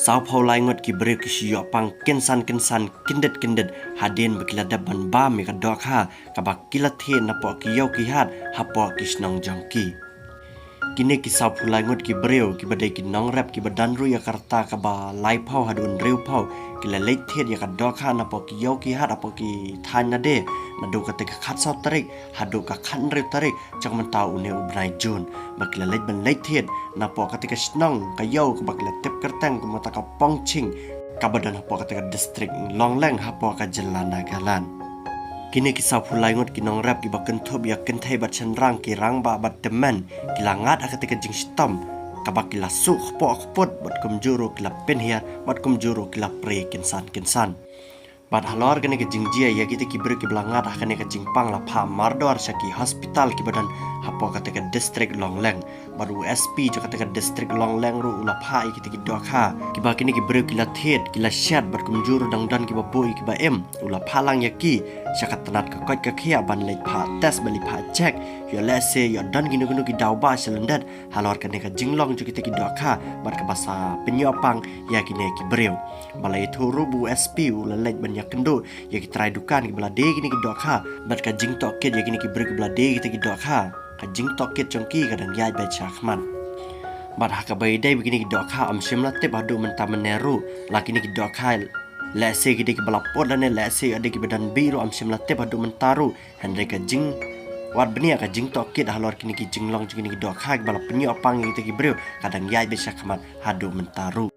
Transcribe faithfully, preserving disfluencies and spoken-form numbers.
Sawphew lai ngut ki briew ki shu ïoh pang kynsan kynsan kyndit kyndit hadien ba ki la dep ban bam ïa ka dohkha kaba ki la thied napoh ki ïew ki hat hapoh ki shnong jong ki. Kine ki sawphew lai ngut ki briew kiba dei ki nongrep kiba don ruh ïa ka rta kaba laiphew haduh hynriewphew ki la leit thied ïa ka dohkha napoh ki ïew ki hat hapoh ki thaiñ lade naduh kata ka khatsaw tarik haduh ka khathynriew tarik jong mynta une u bnai Jun, ba ki la leit ban leit thied napoh kata ka shnong ka ïew kaba ki la tip kyrteng kum kata ka Pongching, kaba don hapoh kata ka distrik Longleng hapoh ka jylla Nagaland. Kine ki sawphew lai ngut ki nongrep kiba kynthup ïa kynthei bad shynrang, ki rangbah bad tymmen, ki la ngat ha kata ka jingshitom kaba ki la suh kpoh kput bad kumjuh ruh ki la pynhiar bad kumjuh ruh ki la prie kynsan kynsan. Bad halor kane ka jingjia ïa kita ki briew kiba la ngat ha kane ka jingpang la phah mardor sha ki hospital kiba don hapoh kata ka distrik Longleng. Bad u S P jong kata ka distrik Longleng ruh u la phah ïa kita ki dohkha kiba kine ki briew ki la thied, ki la shet bad kumjuh ruh dang don kiba buh ïa kiba im. U la phah lang ïa ki sha ka tnat ka koit ka khiah ban leit phah test, ban leit phah check ïoh lehse ïoh don kino kino ki daw ba sha lyndet halor kane ka jinglong jong kita ki dohkha bad kaba sa pynïoh pang ïa kine ki briew. Ba la ïathuh ruh ba u S P u la leit ban ïakynduh ïa ki trai dukan kiba la die kine ki dohkha bad ka jingtohkit ïa kine ki briew kiba la die kita ki dohkha, ka jingtohkit jong ki ka dang ïaid beit shakhmat. Bad ha kaba ïadei bad kine ki dohkha ym shym la tip haduh mynta mynne ruh la kine ki dohkha lehse ki dei kiba la put lane lehse ïa dei kiba don bih ruh ym shym la tip haduh mynta ruh. Hynrei ka jingwad bniah, ka jingtohkit halor kine ki jinglong jong kine ki dohkha kiba la pynïoh pang ïa kita ki briew ka dang ïaid beit shakhmat haduh mynta ruh.